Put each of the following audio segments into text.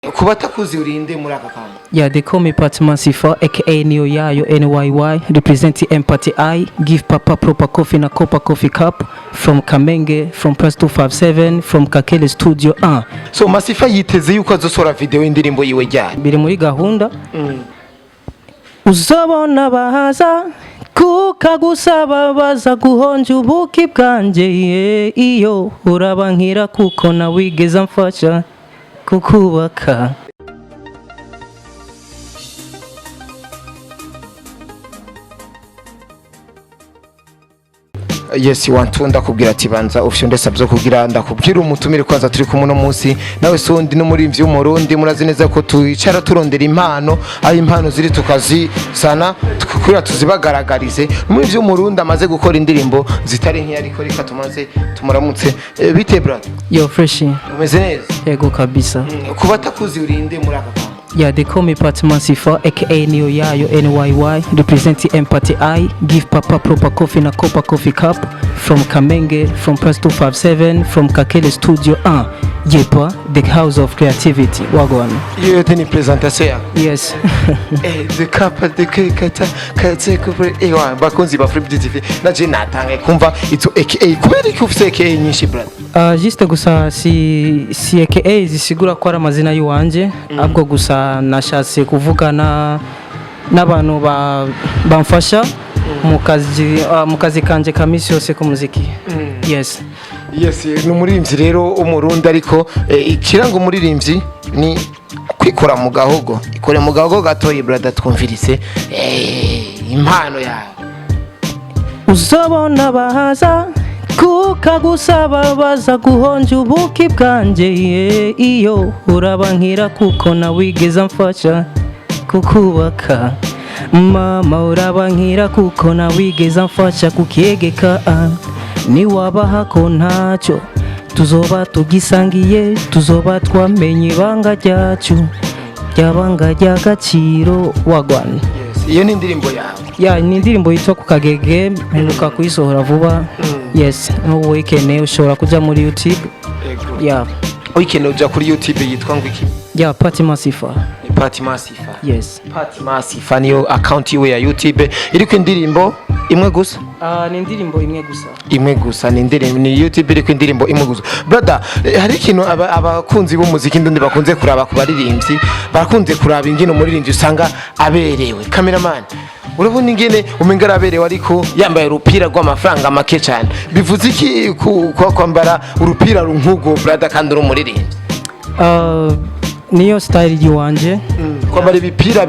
Ku batakuzi, urinde muri aka kanya? Yeah, they call me Patman Sifa, aka Neo Yayo NYY, representing Empathy I, give Papa proper coffee in a copper coffee cup, from Kamenge, from Plus 257, from Kakele Studio 1. So Masifa yiteze yuko azosohora video y'indirimbo yiwe ryari? Biri muri gahunda. Uzobona bahaza kukagusaba baza guhonja ubuki bwanjye ye, iyo urabankira kuko nawigeze mfasha kukubaka. Yes, wantu ndakubwira ati banza ufite ndasabye kugira ndakubwira umutumire kwanza turi kumwe uno munsi nawe sundi n'umurimvyi w'Umurundi. Murazi neza ko twicara turondera impano, aho impano ziri tukazisana kugira tuzibagaragarize. Umurimvyi w'Umurundi amaze gukora indirimbo zitari nke, ariko reka tumaze tumuramutse. Bite brother? Yo, fresh. Umeze neza? Yego kabisa. Ku batakuzi, urinde muri aka kanya? Yeah, they call me Patman Sifa, aka Neo Yayo NYY, representing Empathy I, give Papa proper coffee in a copper coffee cup, from Kamenge, from Plus 257, from Kakele Studio 1, Yepa, the house of creativity. Wagwan. Iyo yote ni presentation yawe? Yes. The kapa the kata kate kupre ewa bakunzi ba Flip TV, naje natangaye kumva izo aka. Kubera iki ufise aka nyinshi, brother? Juste gusa si aka zisigura ko ari amazina y'uwanje, ahubwo gusa nashatse kuvugana n'abantu bamfasha mu kazi kanje ka misi yose k'umuziki. Yes. Yes, ni umuririmbyi rero w'Umurundi, ariko ikiranga umuririmbyi ni kwikora mu gahogo. Ikore mu gahogo gatoyi, brother, twumvirise impano yawe. Uzobona bahaza kukagusaba baza guhonja ubuki bwanjye ye, iyo urabankira kuko nawigeze mfasha kukubaka. Mama, urabankira kuko nawigeze mfasha kukyegeka. Niwabaha ko ntacyo tuzoba tugisangiye, tuzoba twamenye ibanga ryacu ryabanga ry'agaciro. Wagwan. Yes, iyo ni indirimbo yawe? Ya, ni indirimbo yitwa Ku Kagege, mperuka kuyisohora vuba. Yes, n'ubu uyikeneye ushobora kuja muri YouTube. Ya. Uyikeneye uja kuri YouTube, yitwa ngo iki? Ya, Pati Masifa. Ni Pati Masifa? Yes. Pati Masifa niyo account yiwe ya YouTube iriko indirimbo imwe gusa? Ni indirimbo imwe gusa. Imwe gusa, ni indirimbo, ni YouTube iriko indirimbo imwe gusa. Brother, hari ikintu abakunzi b'umuziki ndundi bakunze kuraba ku baririmbyi, bakunze kuraba ingene umuririmbyi usanga aberewe. Cameraman, urabona ingene umenga araberewe, ariko yambaye urupira rw'amafaranga make cyane. Bivuze iki kuba kwambara urupira nk'urwo, brother, kandi uri umuririmbyi? Niyo style yiwanje. Kwambara ibipira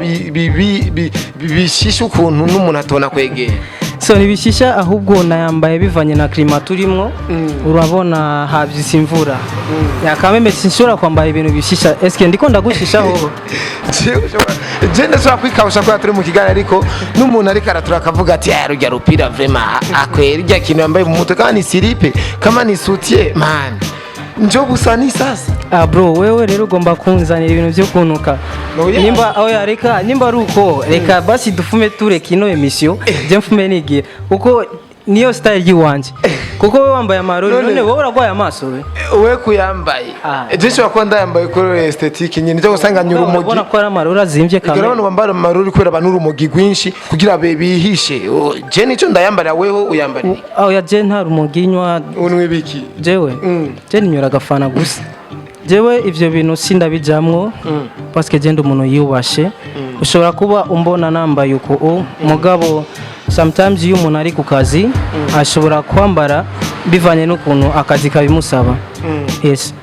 bishishe ukuntu n'umuntu atona kwegera. So ntibishisha, ahubwo nayambaye bivanye na climat turimwo. Urabona havyise imvura yakameme, sinshobora kwambara ibintu bishisha. Eske ndiko ndagushishaho? Je ndashobora kwikawusha kubera turi mu kiganiro, ariko n'umuntu ariko aratura akavuga ati: "Ah, rujya rupira vraiment akwera irya kintu yambaye mu mutwe, kama ni silipe, kama ni soutien, man, njo gusa ni sasa." Ah bro, wewe rero ugomba kunzanira ibintu byo kunuka. Oya. Nimba oya, reka nimba ari uko, reka basi dufume tureka ino émission, je mfume nigira kuko niyo style yiwanje, kuko wewe wambaye amarori. None- None wowe uragwaye amaso we? We kuyambaye. Ah. Je nshobora kuba ndayambaye kuri esthétique nyine, cyo gusanga nyura urumogi. Urabona ko ari amarori azimvye. Igara abantu Kamere. bambara amarori kubera abantu urumogi rwinshi kugira bihishe. Oh, je nico ndayambara, weho uyambara? Oya, je nta rumogi nywa. Unwe biki? Jewe je ninywera agafana gusa. Jewe ivyo bintu sindabijamwo parce que je ndi umuntu yiyubashe. Ushobora kuba umbona nambaye uko mugabo sometimes iyo umuntu ari ku kazi ashobora kwambara bivanye n'ukuntu akazi kabimusaba. Yes,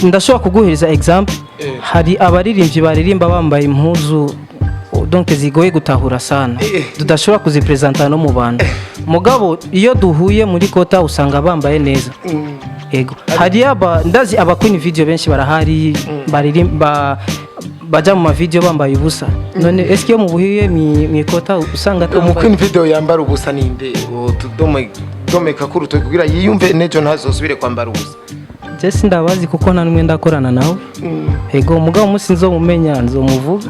ndashobora kuguhereza example. Hari abaririmbyi baririmba bambaye impuzu donc zigoye gutahura sana, tudashobora kuzipresenta no mu bantu, mugabo iyo duhuye muri kota usanga bambaye neza. Ego, hari aba ndazi aba queen video benshi barahari baririmba baja mu mavideo bambaye ubusa. None eske iyo mubuhiye mwikota usanga atambaye? Umuqueen video yambara ubusa ninde? Tudome domeka ko urutoki kugira yiyumve nejo ntazosubire kwambara ubusa. Je sindabazi kuko nta n'umwe ndakorana nawe. Ego, mugabo umunsi nzomumenya nzomuvuga.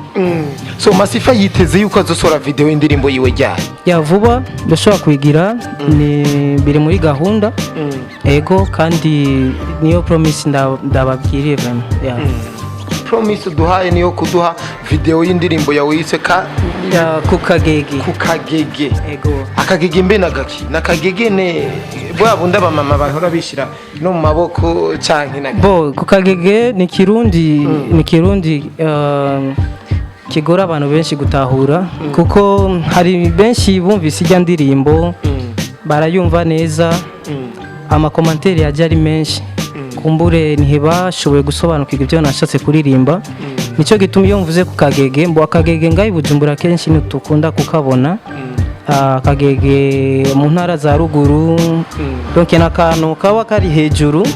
So Masifa yiteze yuko azosohora video y'indirimbo yiwe ryari? Ya, vuba ndashobora kuyigira, ni biri muri gahunda. Ego, kandi niyo promise ndababwiriye vraiment, yeah. Promise duhaye niyo kuduha video y'indirimbo yawe yise ka Ya, ku kagege. Ku kagege. Ego. Akagege mbe nagaki nakagege ne bwa bundi abamama bahora bishira no mu maboko canke na Bo, ku kagege ni Kirundi, ni Kirundi kigora abantu benshi gutahura, kuko hari benshi bumvise ijya ndirimbo barayumva neza, ama commentaires yajya ari menshi, kumbure ntibashoboye gusobanukirwa ibyo nashatse kuririmba. Nicyo gituma iyo mvuze ku kagege, mbo akagege ngaho i Bujumbura kenshi ntitukunda kukabona. Akagege mu ntara za ruguru, donc ni akantu kaba kari hejuru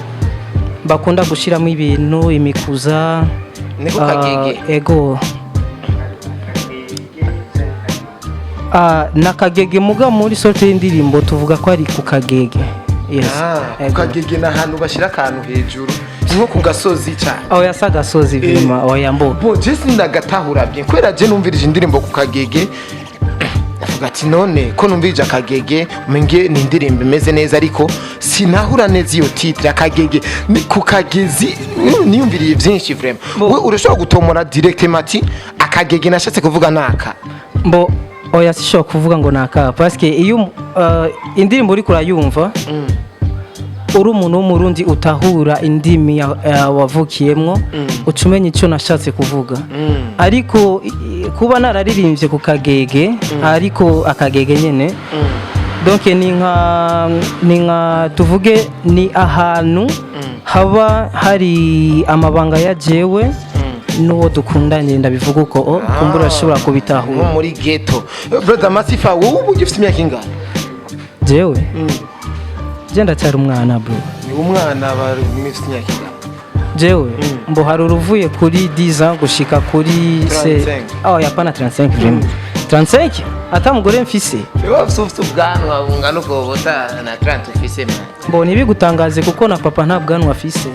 bakunda gushyiramo ibintu, imikuza. Niko kagege. Ego. Nakagege muga muri sorte y'indirimbo tuvuga ko ari ku kagege, yes. Ku Ego. kagege ni ahantu bashyira akantu hejuru, ni nko ku gasozi cyane. Oya, si agasozi vima, oya mbo. Bo, je sindagatahura bien, kubera je numvirije indirimbo ku kagege, avuga ati none ko numvirije akagege umenge ni indirimbo imeze neza, ariko sinahura neza iyo titre akagege ni ku kagezi. Niyumviriye byinshi vraiment. We urashobora gutomora directement ati akagege nashatse kuvuga naka? Mbo oya, sishobora kuvuga ngo naka, parce que iyo indirimbo uriko urayumva uri umuntu w'Umurundi utahura indimi wavukiyemwo, uca umenya icyo nashatse kuvuga. Ariko kuba nararirimbye ku kagege, ariko akagege nyene, donc ni nka tuvuge ni ahantu haba hari amabanga ya jewe n'uwo dukundanye, ndabivuga uko, kumbura urashobora Nko kubitahura. muri ghetto. Brother Masifa, wowe ubu ugifite imyaka ingana? Jewe je ndacyari umwana, bro. Ni umwana, bari ufite imyaka ingana? Jewe mbo hari uruvuye kuri 10 ans gushika kuri se 35. Oh, yapana 35, vraiment 35 ata mugore mfise. Wewe ufite ubwanwa bungana ubwo buta na 30 ufise, man. Mbo ntibigutangaze kuko na papa nta bwanwa afise.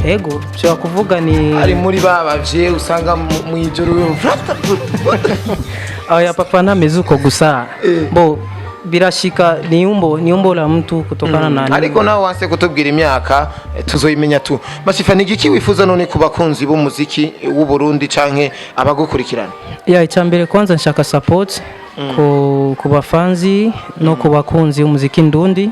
Ego, nshobora kuvuga ni Ari muri ba bavye usanga mu ijoro. Oya, papa ntameze uko gusa. Bo birashika, ni umbo la mtu kutokana na Ariko nawe wanse kutubwira imyaka, tuzoyimenya tu. Masifa, ni igiki wifuza none ku bakunzi b'umuziki w'u Burundi canke abagukurikirana? Ya, icyambere kwanza nshaka support ku bafanzi no ku bakunzi b'umuziki ndundi.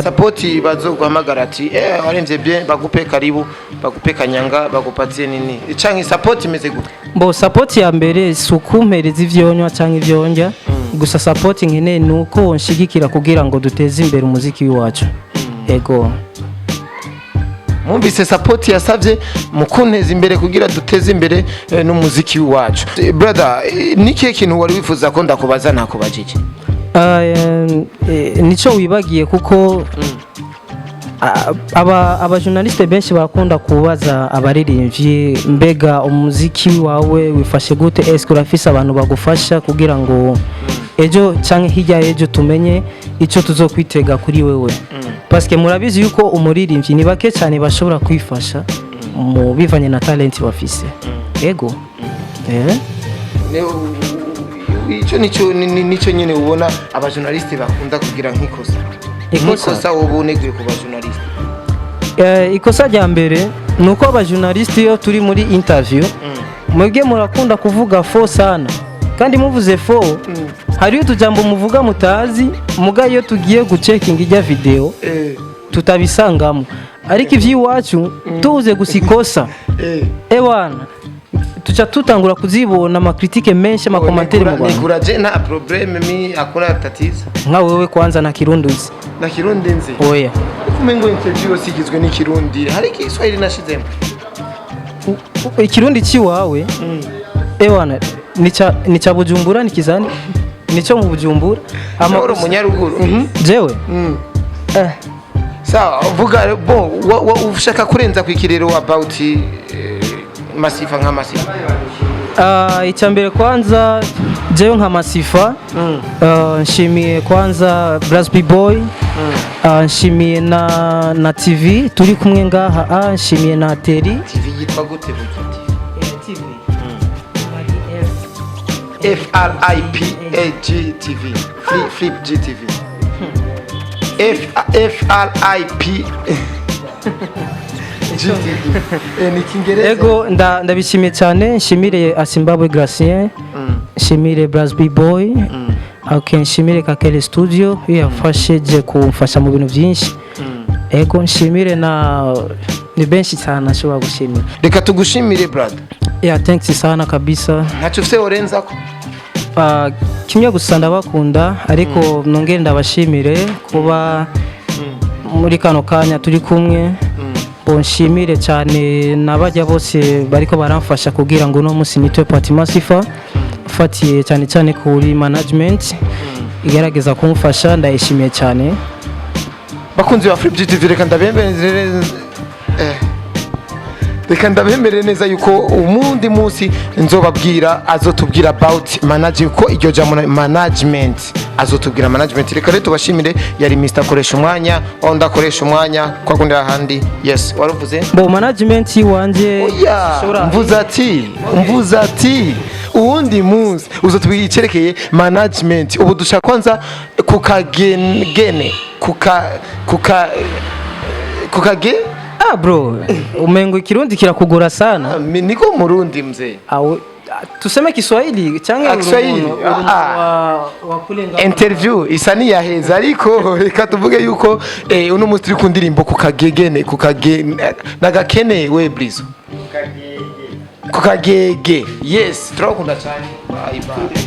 Support bazoguhamagara ati waremvye bien, bagupe karibu, bagupe kanyanga, bagupatie nini, canke support imeze gute? Bo, support ya mbere si ukumpereza ivyonywa cyangwa ivyonjya gusa. Support nkeneye ni uko wonshigikira kugira ngo duteze imbere umuziki w'iwacu, ego. Mwumvise support yasavye mu kunteza imbere kugira duteze imbere n'umuziki wacu. Brother, ni kihe kintu wari wifuza ko ndakubaza ntakubajije? Nico wibagiye, kuko aba journaliste benshi barakunda kubaza abaririmbyi: mbega umuziki wawe wifashe gute? Eske urafise abantu bagufasha kugira ngo ejo canke hirya y'ejo tumenye ico tuzokwitega kuri wewe? Parce que murabizi yuko umuririmbyi ni bake cyane bashobora kwifasha mu bivanye na talent bafise, ego. Ico nico nico nyene ubona aba journaliste bakunda kugira nk'ikosa? Ikosa? Nk'ikosa wowe uneguye ku ba journaliste. Ikosa rya mbere ni uko aba journaliste iyo turi muri interview, mwebwe murakunda kuvuga fo sana, kandi muvuze fo hariyo utujambo muvuga mutazi, muga iyo tugiye gucekinga ijya video tutabisangamo. Ariko iby'iwacu tubuze gusa ikosa, ewana, tuca tutangura kuzibona ama critiques menshi, ama commentaires mu Rwanda. Nigura je nta problème, mi hakuna tatizo. Nka wewe kwanza na Kirundi uzi? Na Kirundi nzi. Oya. Ariko umengo interview yose igizwe n'ikirundi, hari igiswahili nashizemo. Ikirundi ciwawe, ewana, nica Bujumbura, ni kizani nico mu Bujumbura. Uri umunyaruguru. Jewe Sawa, vuga bon, ushaka kurenza ku ikirero about Masifa nka Masifa? Icya mbere kwanza jewe nka Masifa, nshimiye kwanza Brasby Boy, nshimiye na TV turi kumwe ngaha, nshimiye na Teri. TV yitwa gute burya TV? FRIPAG TV, Flip, Flip G TV, F F R I P GTV. Ni Kiingereza. Ego, ndabishimiye cyane. Nshimire Asimbabwe Gracien, nshimire Brasby Boy, okay, nshimire Kakele Studio iyo yafashije kumfasha mu bintu byinshi. Ego, nshimire na ni benshi cyane ashobora gushimira. Reka tugushimire, brother. Yeah, thanks sana kabisa. Ntacyo ufite worenzako? Ah, kimwe gusa, ndabakunda, ariko nongere ndabashimire kuba muri kano kanya turi kumwe. Bo nshimire cyane n'abajya bose bariko baramfasha kugira ngo uno munsi nitwe Patima Sifa, mfatiye cyane cyane kuri management igerageza kumfasha, ndayishimiye cyane. Bakunzi ba Flip GTV, reka ndabemere neza yuko umundi munsi nzobabwira, azotubwira about management, ko iryo jambo management, azotubwira management. Reka rero tubashimire. Yari Mr akoresha umwanya aho ndakoresha umwanya kwa kundi ahandi. Yes, waruvuze. Bo management wanje Oya. Mvuze ati uwundi munsi uzotubwira icerekeye management. Ubu dushaka kwanza kukagene kuka kukage. Ah bro, umengo ikirundi kirakugora sana. Niko murundi, mzee. Au tuseme Kiswahili cyangwa Ah, Kiswahili. Ah. wa kule ngaho. Interview isa niyaheza, ariko reka tuvuge yuko uno munsi turi ku ndirimbo kukagegene, kukage nagakene we brizo kukagege. Yes, turabakunda cyane. Bye bye.